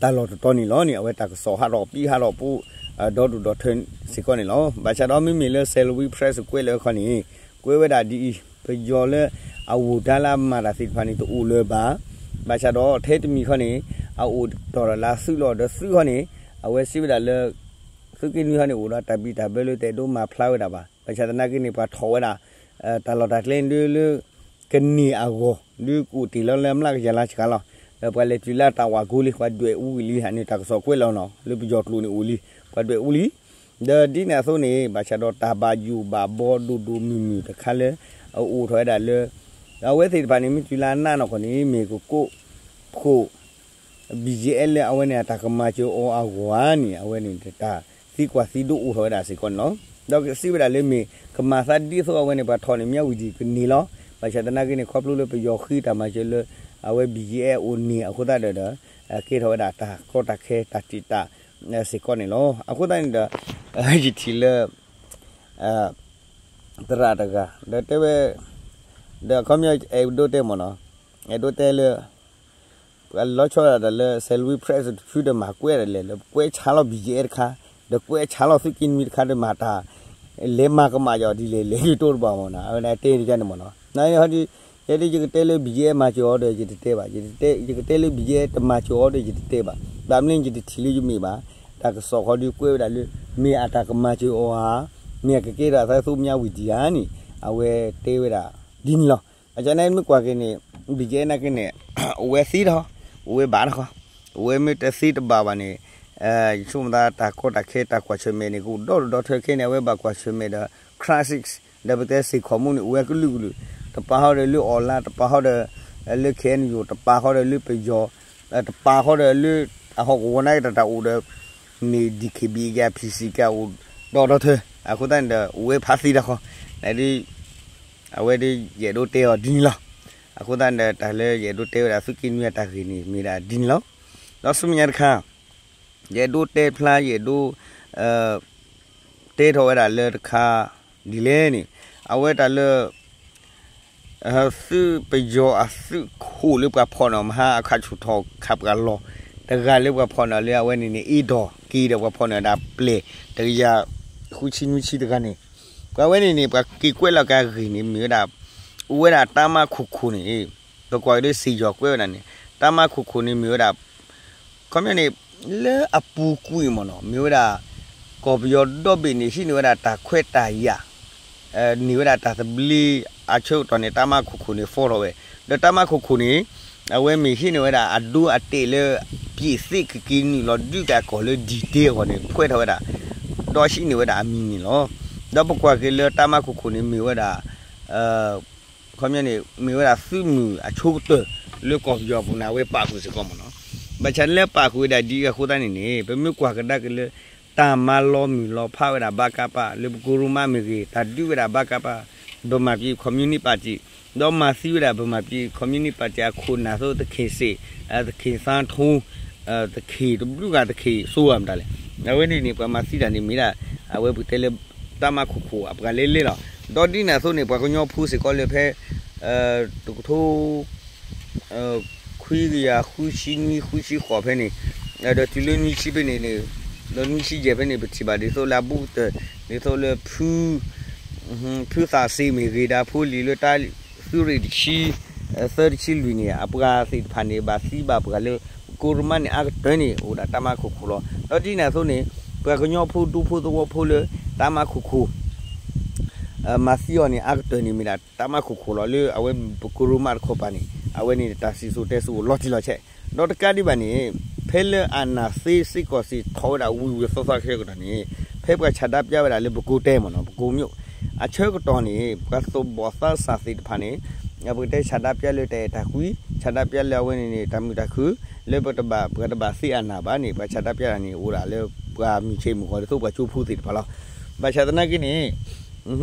တၢ်လီၢ်တတီၤန့ၣ်လီၤန့ၣ် အဝဲတၢ်ကစီၣ်ဟးထီၣ်ပံးဟးထီၣ်ပူၤ ဒီဒူၣ်ဒီထၢစ့ၢ်ကီးန့ၣ်လီၤ. ဘၣ်ဆၣ်ဒီးမ့မ့ၢ်လၢ Salween Press ကွဲးလၢအခီန့ၣ် ကွဲးဝဲဒၣ်ဒ်အံၤ ပယီၤလၢအအိၣ်တၢ်လၢအမၤတၢ်သ့ၣ်တဖၣ်န့ၣ် တအိၣ်လၢၤဘၣ်. ဘၣ်ဆၣ်ဒီးထဲတမံၤခီန့ၣ် အအိၣ်တ့ၢ်ဒီးလၢသုးလီၤ ဒီးသုးခီန့ၣ် အဝဲစံးဝဲဒၣ်လၢ သုးက့နွံခီန့ၣ် အိၣ်ဒီးတၢ်ဘံၣ်တၢ်ဘၢလၢတအဲၣ်ဒိးမၤဖျါဝဲဒၣ်ဘၣ်. ဘၣ်ဆၣ်သနာ်က့န့ၣ် ပှၤထီၣ်ဝဲဒၣ် တၢ်လီၢ်တၢ်ကျဲဒ်လၢ ကန့ၢ်အဂီၢ် ဒ်ကအိၣ်တ့ၢ်လီၤလၢအမျးကယၤလါစှၤလီၤ. ဒီးပှၤလဲၤတုၤလၢတၢ်ဝးကိလံ ပှၤဒွဲၣ်အူဂ့ၢ်လံ ဟးန့ၣ်တၢ်ကစီၣ်ကွဲးလီၤနီၤ လၢပယီၤကျိာ်န့ၣ်အိၣ်လံ ပှၤဒွဲၣ်အူလံ. ဒီးဒ်န့ၣ်အသိးန့ၣ် ဘၣ်ဆၣ်ဒီးတၢ်ဘၣ်ယိၣ်ဘၣ်ဘီဒိၣ်ဒိၣ်မုၢ်မုၢ်တခါလၢ အအိၣ်ထီၣ်ဝဲဒၣ်လၢ အဝဲသ့ၣ်တဖၣ်န့ၣ် မ့ၢ်တုၤလၢအနးနီၢ်ခီန့ၣ် မ့ၢ်ကကိးခိၣ် ဘံၣ်ယဲအဲၣ် လၢအဝဲန့ၣ် အတၢ်ကမၤစၢၤအီၤအဂီၢ်ဧါန့ၣ် အဝဲန့ၣ် တၢ်သံကွၢ်သံဒိးအိၣ်ထီၣ်ဝဲဒၣ်စ့ၢ်ကီးန့ၣ်လီၤ. ဒီးကစံးဝဲဒၣ်လၢမ့ၢ်ကမၤသးဒ်သိးအဝဲန့ၣ် ပှၤထီၣ်န့ၣ် မၠးဝံၤဒံးကန့ၢ်လီၤ. ဘၣ်ဆၣ်သနာ်က့န့ၣ် ခီဖျိလၢပယီၤဃ့တၢ်မၤစၢၤလၢ အဝဲဘံၣ်ယဲအဲၣ်အိၣ်န့ၣ်အဃိသတးဒီး ကဲထီၣ်ဝဲဒၣ်တၢ်ကီတၢ်ခဲတၢ်တံာ်တာ်စ့ၢ်ကီးန့ၣ်လီၤ. အဃိသတးန့ၣ်ဒီး ယထံၣ်လၢ သရၣ်တဂၤ ဒီးတဲဝဲ ဒီးအခီပညီအဲၣ်ဒိးတဲမ့ၢ်နီၤ အဲၣ်ဒိးတဲလၢ ပှၤလီၤဆီဒၣ်တၢ်လၢ Salween Press တဖုဒီးမၤကွဲးဒၣ်လဲာ်လၢ ကွဲးဆါလီၤဘံၣ်ယဲအဲၣ်တခါ ဒီးကွဲးဆါလီၤသုးက့နွံတခါဒီးမၤတၢ် လဲၤမၤကမၣ်ယီၤဒ်လဲၣ်လဲၤဒ်တိၢ်တဘၣ်မ့ၢ်နီၤ အဝဲန့ၣ်တဲန့ၣ်န့ၣ်မ့ၢ်နီၤ နဟီဒ် ယဲဒ်ယကတဲလၢဘံၣ်ယဲအဲၣ်မၤစၢၤအီၤဒီးယတတဲဘၣ် ယကတဲလၢဘံၣ်ယဲအဲၣ်တမၤစၢၤအီၤဒီးယတတဲဘၣ် ဘၣ်မနုၤယတထံၣ်လၢယမ့ၢ်ဘၣ် တၢ်ကစီၣ်ခီဒုးကွဲးဝဲဒၣ်လၢ မ့ၢ်အတၢ်ကမၤစၢၤအီၤဧါ မ့ၢ်အကကဲထီၣ်အသးသိးမၠးဝံၤဒံးဧါန့ၣ် အဝဲတဲဝဲဒၣ်ဒ်န့ၣ်လီၤ. အကန့ၣ်မ့ၢ်ကွၢ်က့ၤန့ၣ် ဘံၣ်ယဲအဲၣ်နာ်က့န့ၣ် အိၣ်ဝဲသ့တခီ အိၣ်ဝဲဘၣ်တခီ အိၣ်ဝဲမ့ၢ်တသ့တဘၣ်ဘၣ်န့ၣ် ယဆိကမိၣ်သးတၢ်ကီတၢ်ခဲတၢ်ကွၢ်ဆၢၣ်မဲာ်န့ၣ် ကအိၣ်ဒီဒူၣ်ဒီထၢခဲန့ၣ် အဝဲဘၣ်ကွၢ်ဆၢၣ်မဲာ်ဒီး crisis ဒီးပတဲစ့ၢ်ကီးမူန့ၣ် အိၣ်ဝဲကလုာ်ကလုာ် တပာ်ဃီဒီးလၢ online တပာ်ဃီဒီး လၢ ခ့ၣ်အၣ်ယူၣ် တပာ်ဃီဒီးလၢပယီၤ တပာ်ဃီဒီးလၢ အဟီၣ်ကဝီၤနာ်က့တၢ်တၢ်အိၣ်ဒီး မ့ၢ် DKBA က PC ကအိၣ်ဒီဒူၣ်ဒီထၢ အဃိသတးန့ၣ်ဒီး အိၣ်ဝဲဖးသ့တခီ နဒ် အဝဲဒ်ယအဲၣ်ဒိးတဲအီၤဒ်န့ၣ်လီၤ. အဃိသတးန့ၣ်ဒီး တၢ်လၢယအဲၣ်ဒိးတဲဝဲဒၣ်သုးက့နွံအတၢ်ဂ့ၢ်န့ၣ် မ့ၢ်ဒၣ်ဒ်န့ၣ်လီၤ. ဒီးဆူမဲာ်ညါတခါ ယအဲၣ်ဒိးတဲဖျါ ယအဲၣ်ဒိး တဲထီၣ်ဝဲဒၣ်လၢတခါ ဒ်လဲၣ်န့ၣ် အဝဲတၢ်လၢ သုးပယီၤအသုးခိၣ်လၢပှၤဖီၣ်န့ၢ်မဟါအခးဆူၣ်ထီၣ်ခးပှၤလီၢ် တဂၤလၢပှၤဖီၣ်န့ၢ်လၢအဝဲန့ၣ်န့ၣ် အ့ၣ်ဒိးက့ၤဒီးပှၤဖီၣ်န့ၢ်ဒၣ်ပျဲၢ် တကယၤဃုဆံနွံဆံတဂၤန့ၣ် ပှၤဝဲန့ၣ်န့ၣ် ပှၤက့ၤကွဲးလီၤက့ၤအဂ့ၢ်န့ၣ် မ့ၢ်ဝဲဒၣ် အိၣ်ဝဲဒၣ်တၢ်မၤခိၣ်ခိၣ်န့ၣ် ပကွၢ်က့ၤလၢစ့ၢ်ယီၤကွဲးဝဲဒၣ်န့ၣ် တၢ်မၤခိၣ်ခိၣ်န့ၣ်မ့ၢ်ဝဲဒၣ် ခီပညီန့ၣ် လၢအပူၤကွံာ်မ့ၢ်နီၤ မ့ၢ်ဝဲဒၣ် ကီၢ်ပယီၤဒီဘ့ၣ်န့ၣ် ဟံးန့ၢ်ဝဲဒၣ်တၢ်ခွဲးတၢ်ယာ် န့ၢ်ဝဲဒၣ်တၢ်သဘျ့အဆၢကတီၢ်န့ၣ် တၢ်မၤခိၣ်ခိၣ်န့ၣ် ဖီထီၣ်ဝဲ ဒီးတၢ်မၤခိၣ်ခိၣ်န့ၣ် အဝဲမ့ၢ်ဟံးန့ၢ်ဝဲဒၣ်အဒိအတဲာ်လၢ ပျံးသ့ကက့ၤနုာ်လီၤဒုးက့ၤအကီၢ်လၢ detail အဂီၢ်န့ၣ် ခွဲးထီၣ်ဝဲဒၣ် ဒီးဟံးန့ၢ်ဝဲဒၣ်အမံၤန့ၣ်လီၤ. ဒီးပကွၢ်က့ၤလၢတၢ်မၤခိၣ်ခိၣ်န့ၣ်မ့ၢ်ဝဲဒၣ် ခီပညီန့ၣ် မ့ၢ်ဝဲဒၣ်သုးမုၢ်အဆိကတၢၢ်လၢကီၢ်ပယီၤပူၤန့ၣ် အဝဲပာ်ဃုာ်စ့ၢ်ကီးမ့ၢ်နီၤ. ဘၣ်ဆၣ်လၢပာ်ဃုာ်ဝဲဒၣ်ဒ်အံၤအဃိသတးန့ၣ်န့ၣ် ပမ့ၢ်ကွၢ်ကဒါက့ၤလၢ တၢ်မၤလီၤမုၢ်လီၤဖးဝဲဒၣ် ဘၣ်ကးပး လၢပကိးရိမးမ့ၢ်ဂ့ၤ, တၢ်ဒုးဝဲဒၣ် ဘၣ်ကးပး ဗမာပြည်ကွန်မြူနစ်ပါတီ, ဒီးမၤသံဝဲဒၣ် ဗမာပြည်ကွန်မြူနစ်ပါတီ အခိၣ်နၢ်သိ သခင်စိန်, သခင်သန်းထွန်း, သခင်တဘျုးဂၤ သခင်စိ မတၤလဲၣ်, အဝဲန့ၣ်န့ၣ် ပှၤမၤသံတၢ်န့ၣ်မ့ၢ်ဒၣ် အဝဲပကတဲလၢ တၢ်မၤခိၣ်ခိၣ်အပှၤလဲလဲလီၤ. ဒီးဒ်န့ၣ်အသိးန့ၣ် ပှၤကညီဖိစ့ၢ်ကီးလၢဖဲ တကထိ ခွံကယၤဃုဆံနွံ ဃုဆံဃိးဖဲန့ၣ်, ဒီးတုၤလၢနွံဆံဖဲန့ၣ်န့ၣ်, ဒီးနွံဆံယဲၢ်ဖဲန့ၣ် ပထံၣ်ဘၣ်ဒ်သိးလၢအဘူးကတၢၢ် ဒ်သိးလၢ ဖုသးစ့မ့ၢ်ဂ့ၤ ဒီးဖိလံၤလၢတၢ်သုးရ့ၣ်တဆံ သၢတဆံလွံၢ်န့ၣ် အပှၤသ့ၣ်တဖၣ်န့ၣ် ဘၣ်သံဘၣ်ပှၢ်လၢ ပကိးရိမးန့ၣ် အါကတၢၢ်န့ၣ် အိၣ်ဒၣ်တၢ်မၤခိၣ်ခိၣ်လီၤ. ဒီးဒ်န့ၣ်အသိးန့ၣ် ပှၤကညီဖိဒူဖိသဝီဖိလၢ တၢ်မၤခိၣ်ခိၣ် မၤသံအီၤန့ၣ် အါကတၢၢ်န့ၣ်မ့ၢ်ဒၣ်တၢ်မၤခိၣ်ခိၣ်လီၤ. လၢအဝဲပကိးရိမးတခီပၤန့ၣ် အဝဲန့ၣ်တၢ်စံၣ်စိၤတဲစိၤအိၣ်လီၤတံၢ်လီၤဆဲး, ဒီးတကးဒံးဘၣ်န့ၣ် ဖဲလၢအနၢ်သ့စ့ၢ်ကီးစံးထီၣ်ဝဲဒၣ်ဝံၤဝံၤသီသီခဲကတီၢ်န့ၣ် ဖဲပှၤဆန္ဒပြဝဲဒၣ်လၢပဲခူးတိုင်းမ့ၢ်နီၤ, ပဲခူးမြို့ အဆၢကတီၢ်န့ၣ် ပှၤသူၣ်ဘီၣ်သးစၢ်သ့ၣ်တဖၣ်န့ၣ် ပကတဲဆန္ဒပြလၢတၢ်အဲၣ်တၢ်ကွံ, ဆန္ဒပြလၢအဝဲန့ၣ်န့ၣ် တၢ်မုာ်တၢ်ခုၣ် လၢပတဘၣ် ပှၤတဘၣ်သ့အနၢ်ဘၣ်န့ၣ် ပှၤဆန္ဒပြတၢ်န့ၣ် အိၣ်ဒၣ်လၢပှၤမုၢ်ဆ့ၣ်မုၢ်ဂီၤဒ်သိးပှၤကၠိဖိသ့ၣ်တဖၣ်လီၤ. ဘၣ်ဆၣ်သနာ်က့န့ၣ်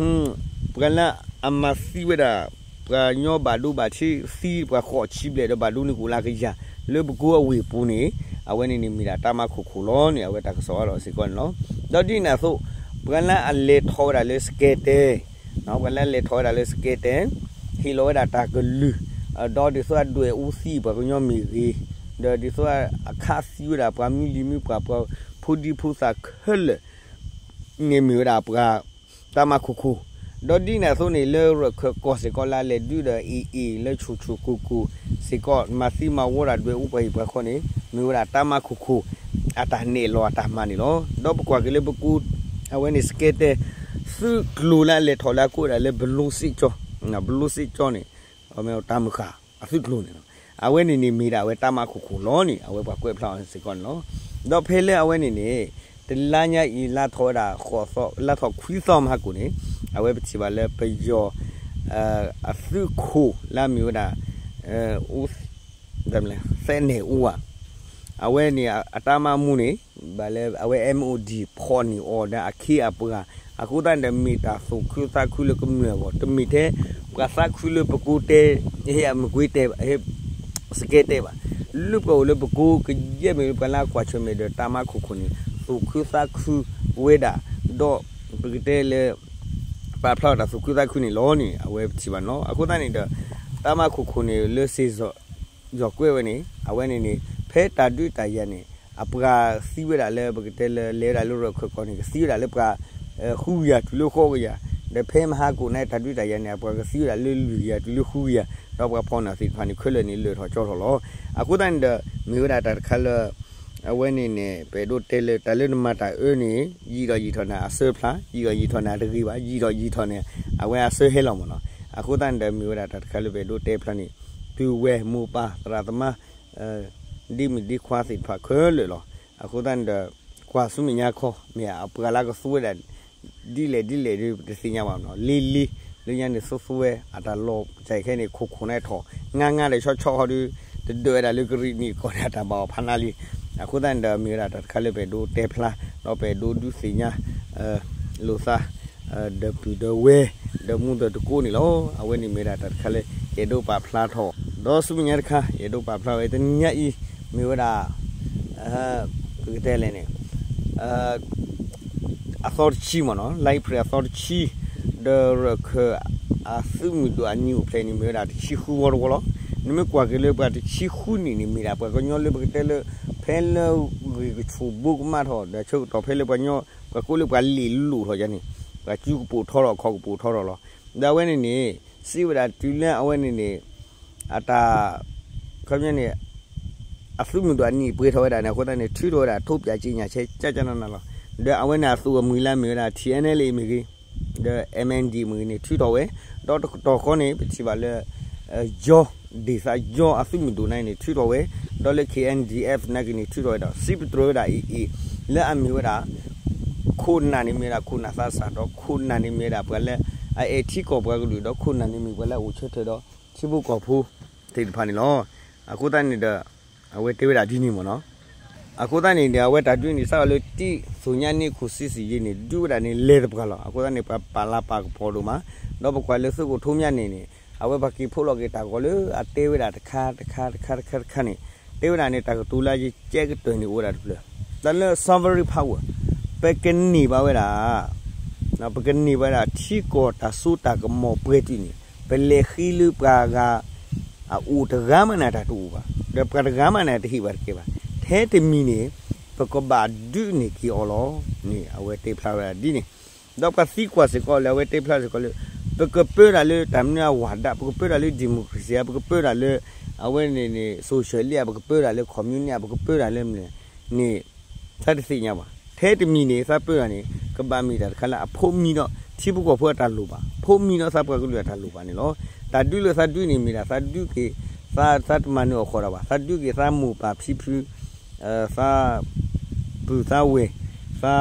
ပှၤလၢအမၤသံဝဲဒၣ် ပှၤကညီဘၣ်ဒိဘၣ်ထံးသံပှၤဃိးဆံဘျဲၣ်ဒီးဘၣ်ဒိန့ၢ်ကအိၣ်လၢကယၤ လၢပဲခူးအဝ့ၢ်ပူၤန့ၣ် အဝဲန့ၣ်န့ၣ်မ့ၢ်ဒၣ်တၢ်မၤခိၣ်ခိၣ်လီၤန့ၣ် အဝဲတၢ်ကစီၣ်အါထီၣ်စ့ၢ်ကီးန့ၣ်လီၤ. ဒီးဒ်န့ၣ်အသိး ပှၤလၢအလဲၤထီၣ်ဝဲဒၣ်လၢစကဲတဲ ပှၤလၢအလဲၤထီၣ်ဝဲဒၣ်လၢစကဲတဲ ဟ့ၣ်လီၤဝဲဒၣ်တၢ်ကလုၢ် ဒီးဒ်သိးအဒွဲၣ်အူသံပှၤကညီမ့ၢ်ဂ့ၤ, ဒီးဒ်သိးအခးသံဝဲဒၣ်ပှၤမုၢ်လံၤမုၢ်ပှၢ် ပှၤဖိဒံဖိသၣ်ခဲလၢာ် န့ၣ်မ့ၢ်ဝဲဒၣ်ပှၤ တၢ်မၤခိၣ်ခိၣ်, ဒီးဒ်န့ၣ်အသိးန့ၣ် လၢရၢၢ်ခၢၣ်ကီၢ်စ့ၢ်ကီးလၢအလဲၤဒုးဒီး အ့ၣ်အ့ၣ် လၢဆိၣ်ဆိၣ်ကိၢ်ကိၢ်စ့ၢ်ကီး မၤသံမၤဝီတၢ်ဒွဲၣ်အူပှၤဟံၣ်ပှၤဃီန့ၣ် မ့ၢ်ဝဲဒၣ်တၢ်မၤခိၣ်ခိၣ် အတၢ်နဲၣ်လီၤအတၢ်မၤန့ၣ်လီၤ. ဒီးပကွၢ်က့ၤလၢပဲခူး အဝဲန့ၣ်စကဲတဲ သုးကျိၤလၢအလဲၤထီၣ်လၢအကိးဝဲဒၣ်လၢ ဘလိစ့ၣ်ကၠီ, ဘလိစ့ၣ်ကၠီန့ၣ် တၢ်မုၢ်ဃၢ်အသုးကျိၤန့ၣ်လီၤ. အဝဲန့ၣ်န့ၣ်မ့ၢ်ဒၣ်အဝဲတၢ်မၤခိၣ်ခိၣ်လီၤန့ၣ် အဝဲပှၤကွဲးဖျါအီၤစ့ၢ်ကီးန့ၣ်လီၤ. ဒီးဖဲလၢအဝဲန့ၣ်န့ၣ် တလါညါအံၤလါထီၣ်ဝဲဒၣ် လါထီၣ်ခွံသီမဟါကိၣ်န့ၣ် အဝဲပထံၣ်ဘၣ်လၢပယီၤ အသုးခိၣ်လၢအမ့ၢ်ဝဲဒၣ် သဲးနဲၣ်အူဧါ, အဝဲန့ၣ်အတၢ်မၤမူန့ၣ် ဘၣ်လၢအဝဲ MOD ဖီၣ်န့ၢ်အီၤဒီးအခ့အပှၤ, အဃိသတးန့ၣ်ဒီး မ့ၢ်တၢ်သူၣ်ခုသးခုလၢကမျၢၢ်အဂီၢ်, တမ့ၢ်ထဲပှၤသးခုလၢပဲခူးတဲ ဟ့ၣ်အမကွ့တဲ ဟ့ၣ်စကဲတဲဘၣ်. လၢပှၤအိၣ်လၢပဲခူးကယဲၢ်မ့ၢ်လၢပှၤလၢအကွၢ်ဆၢၣ်မဲာ်ဒီးတၢ်မၤခိၣ်ခိၣ်န့ၣ် သူၣ်ခုသးခုဝဲဒၣ်, ဒီးပကတဲလၢ ပာ်ဖျါဝဲတၢ်သူၣ်ခုသးခုန့ၣ်လီၤန့ၣ် အဝဲပထံၣ်ဘၣ်န့ၣ်လီၤ. အဃိသတးန့ၣ်ဒီး တၢ်မၤခိၣ်ခိၣ်န့ၣ် လၢစ့ၢ်ကီး ယီၤကွဲးဝဲန့ၣ် အဝဲန့ၣ်န့ၣ် ဖဲတၢ်ဒုးတၢ်ယၤန့ၣ် အပှၤသံဝဲဒၣ်လၢပကတဲလၢလဲၤဝဲဒၣ်လၢရၢၢ်ခၢၣ်ကီၢ်န့ၣ် ကသံဝဲဒၣ်လၢပှၤ ဃုကယၤတုၤလၢဃိးကယၤ, ဒီးဖဲမဟါကိၣ်န့ၣ် တၢ်ဒုးတၢ်ယၤန့ၣ် အပှၤကသံဝဲဒၣ်လၢလွံၢ်ကယၤတုၤလၢဃုကယၤ, ဒီးပှၤဖီၣ်န့ၢ်သ့ၣ်တဖၣ်န့ၣ် ခဲလၢာ်န့ၣ် လၢာ်ထီၣ်ကၠီထီၣ်လီၤ. အဃိသတးန့ၣ်ဒီး မ့ၢ်ဝဲဒၣ်တၢ်တခါလၢ အဝဲန့ၣ်န့ၣ် ပအဲၣ်ဒိးတဲလၢ တၢ်လၢနမၤတၢ်အၢန့ၣ် ယံာ်ဒီးယံာ်ထီၣ်န့ၣ် အစၢဖျါ, ယံာ်ဒီးယံာ်ထီၣ်န့ၣ် အတဂ့ၤဘၣ်, ယံာ်ဒီးယံာ်ထီၣ်န့ၣ် အဝဲအစၢဟဲလီၤမ့ၢ်နီၤ. အဃိသတးန့ၣ်ဒီး မ့ၢ်ဝဲဒၣ်တၢ်တခါလၢပအဲၣ်ဒိးတဲဖျါန့ၣ် ပုၢ်ဝဲၢ်မိၢ်ပၢ်သရၣ်သမါ ဒ်မုၣ်ဒ်ခွါသ့ၣ်တဖၣ်ခဲလၢာ်လီၤ. အဃိသတးန့ၣ်ဒီး ကွၢ်ဆူမဲာ်ညါခီ မ့ၢ်အပှၤလၢကသူဝဲဒၣ် ဒ်လဲၣ်ဒ်လဲၣ်ဒီး ပတသ့ၣ်ညါဘၣ်နီၤ. လ့လ့ လၢညါန့ၣ် သူသူဝဲ အတၢ်လီၤစၢ်ခဲန့ၣ် ခိၣ်ခိၣ်န့ၣ်ထီၣ် ငါငါဒီးဆီဆီဟီဒီး တဒၢးဝဲဒၣ်လၢကရံၣ်နံၣ်ကီၢ်န့ၣ် အတၢ်ဘၣ်အီၤဖးနါလံ. အဃိသတးန့ၣ်ဒီး မ့ၢ်ဝဲဒၣ်တၢ်တခါလၢပအဲၣ်ဒိးတဲဖျါ ဒီးပအဲၣ်ဒိးဒုးသ့ၣ်ညါ လိာ်သး ဒီးပုၢ်ဒီးဝဲၢ် ဒီးမူဒီးတကိးန့ၣ်လီၤ. အဝဲန့ၣ်မ့ၢ်ဝဲဒၣ်တၢ်တခါလၢ ယအဲၣ်ဒိးပာ်ဖျါထီၣ် ဒီးဆူမဲာ်ညါတခါ ယအဲၣ်ဒိးပာ်ဖျါဝဲတနံၤညါအံၤ မ့ၢ်ဝဲဒၣ် ပကတဲလဲၣ်န့ၣ် အသီတဆံမ့ၢ်နီၤ လါအ့ဖြ့ၣ်အသီတဆံ ဒီးရၢၢ်ခၢၣ်အသုးမုၢ်ဒိၣ်အနံၣ်အိၣ်ဖျဲၣ်န့ၣ် မ့ၢ်ဝဲဒၣ်တဆံဃုဝီတဝီလီၤ. နမ့ၢ်ကွၢ်က့ၤလၢပှၤတဆံဃုနံၣ်န့ၣ် မ့ၢ်ဒၣ်ပှၤကညီလၢပကတဲလၢ ဖဲလၢဂ့ၢ်ကဆူးဘိကမၣ်ထီၣ် ဒီးဆၢကတီၢ်ဖဲလၢပှၤကညီ ပှၤကိးလၢပှၤလ့ၣ်လိၣ်ထီၣ်ယါန့ၣ် ပှၤစုကပိာ်ထီထီၣ်ခီၣ်ကပိာ်ထီထီၣ်လီၤ. ဒီးအဝဲန့ၣ်န့ၣ် စံးဝဲဒၣ်တုၤလၢအဝဲန့ၣ်န့ၣ် အတၢ် ခီပညီန့ၣ် အသုးမုၢ်ဒိၣ်အနံၣ်ပှဲၤထီၣ်ဝဲဒၣ်န့ၣ် အဃိသတးန့ၣ် ထုးထီၣ်ဝဲဒၣ် ထုတ်ပြန်ကြေညာချက် ကကနန လီၤ. ဒီးအဝဲန့ၣ်အသုးအမုၢ်လၢမ့ၢ်ဝဲဒၣ် ထံၣ်အဲၣ်နဲၣ်လ့ၣ် မ့ၢ်ဂ့ၤ ဒီး MNDAA မ့ၢ်ဂ့ၤန့ၣ် ထုးထီၣ်ဝဲ, ဒီးတကတီၢ်ဃီန့ၣ် ပထံၣ်ဘၣ်လၢ ယီၢ် ဒေသ ယီၢ်အသုးမုၢ်ဒိၣ်န့ၣ်န့ၣ် ထုးထီၣ်ဝဲ, ဒီးလၢ KNDF နာ်က့န့ၣ် ထုးထီၣ်ဝဲဒီး စံးပတြၢၤဝဲဒၣ်အံၤအံၤ လၢအမ့ၢ်ဝဲဒၣ် ခိၣ်နၢ်န့ၣ်မ့ၢ်ဝဲဒၣ်ခိၣ်နၢ်သးစၢ် ဒီးခိၣ်နၢ်န့ၣ်မ့ၢ်ဝဲဒၣ်ပှၤလၢ အအဲၣ်ထံကီၢ်ပှၤကလုာ် ဒီးခိၣ်နၢ်န့ၣ်မ့ၢ်ပှၤလၢအအိၣ်ဆၢထၢၣ်ဒီး ထံဖိကီၢ်ဖိသ့ၣ်တဖၣ်န့ၣ်လီၤ. အဃိသတးန့ၣ်ဒီး အဝဲတဲဝဲဒၣ်ဒ်န့ၣ်မ့ၢ်နီၤ. အဃိသတးန့ၣ်ဒီး အဝဲတၢ်ဒုးန့ၣ် စးထီၣ်လၢတံၢ် သုညါနံၣ်ခိၣ်ဆံဆံးယံာ်န့ၣ် ဒုးဝဲဒၣ်န့ၣ်လဲၤတပှၤလီၤ. အဃိသတးန့ၣ် ပှၤပာ်လၤပာ်ကပီၤဒိၣ်မး, ဒီးပကွၢ်လၢသုးခိၣ်ထူမၠါန့ၣ်န့ၣ် အဝဲပှၤက့ၤဖီၣ်လီၤက့ၤတၢ်ဂီၤလၢအတဲဝဲဒၣ်တခါတခါတခါတခါတခါန့ၣ် တဲဝဲဒၣ်န့ၣ် တၢ်ကတိၤလၢယကဲကတၢၢ်န့ၣ်အိၣ်ဝဲဒၣ်တဖျၢၣ်, တၢ်လၢ sovereign power ပကန့ၢ်ဘၣ်ဝဲဒၣ် ပကန့ၢ်ဘၣ်ဝဲဒၣ် ထံကီၢ်တၢ်စိတၢ်ကမီၤပှဲၤတုာ်န့ၣ် ပလဲၤဃ့လၢပှၤဂၤ အအိၣ်တဂၤမးန့ၣ်တၢ်တအိၣ်ဘၣ်, ဒီးပှၤတဂၤမးန့ၣ်တဟ့ၣ်ဘၣ်တကဲဘၣ်. ထဲတမံၤန့ၣ် ပကဘၣ်ဒုးန့ၢ်က့ၤအီၤလီၤန့ၣ် အဝဲတဲဖျါဝဲဒၣ်ဒ်န့ၣ်, ဒီးပှၤသံကွၢ်စ့ၢ်ကီးလၢအဝဲတဲဖျါစ့ၢ်ကီးလၢ ပကပၢတၢ်လၢတၢ်မနုၤအဝၤဒၣ်, ပကပၢတၢ်လၢ democracy ဧါ, ပကပၢတၢ်လၢ အဝဲန့ၣ်န့ၣ် socialist ဧါ, ပကပၢတၢ်လၢ communist ဧါ, ပကပၢတၢ်လၢမနုၤန့ၣ် သးတသ့ၣ်ညါဘၣ်. ထဲတမံၤန့ၣ် သးပၢတၢ်န့ၣ် ကဘၣ်မ့ၢ်တၢ်တခါလၢအဖိးမံဒီး ထံဖိကီၢ်ဖိအတၢ်လိၣ်ဘၣ်, ဖိးမံဒီးသးပှၤကလုာ်အတၢ်လိၣ်ဘၣ်န့ၣ်လီၤ. တၢ်ဒုးလၢသးဒုးန့ၣ်မ့ၢ်ဒၣ် သးဒုးက့ၤ သး သးတမၤနၢၤအီၣ်ဃီဒၣ်ဘၣ်, သးဒုးက့ၤသးမိၢ်ပၢ်ဖံဖု သး ပုၢ်သးဝဲၢ်, သး ဖံ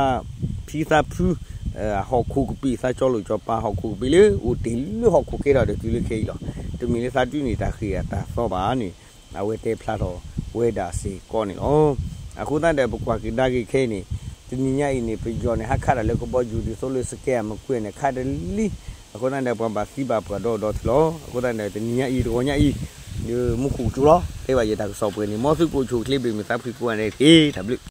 သးဖု ဟီၣ်ခိၣ်ကပံာ်, သးကၠီလိာ်ကၠီပၤဟီၣ်ခိၣ်ကပံာ်လၢအိၣ်တ့ၢ်လၢဟီၣ်ခိၣ်ကဲထီၣ်ဒီးတုၤလၢခဲအံၤလီၤ. တမ့ၢ်လၢသးဒုးန့ၢ်တၢ်ဃ့ၢ်အတၢ်သီဘၣ်န့ၣ် အဝဲတဲဖျါထီၣ်ဝဲဒၣ်စ့ၢ်ကီးန့ၣ်လီၤ. အဃိသတးဒီး ပကွၢ်ကဒါက့ၤခဲအံၤန့ၣ် တနံၤညါအံၤန့ၣ် ပယီၤန့ၣ် ဟးခးတၢ်လၢကဘီယူၤဒ်သိးလၢ စကဲး အမကွ့ၢ်န့ၣ် ခးတလံ. အဃိသတးဒီး ပှၤဘၣ်သံဘၣ်ပှၢ်ဒီဒီထံလီၤ. အဃိသတးဒီး တနံၤညါအံၤ တဂီၤညါအံၤ ဒီးမူခိၣ်ကစူၤလီၤ တဲဘၣ်ယတၢ်ကစီၣ်ပှဲၤန့ၣ် မ်သုကအိၣ်ဆူၣ်အိၣ်ချ့ဘၣ်မုာ်သးဖှံကိးဂၤဒဲးတက့ၢ်. တၢ်ဘျုး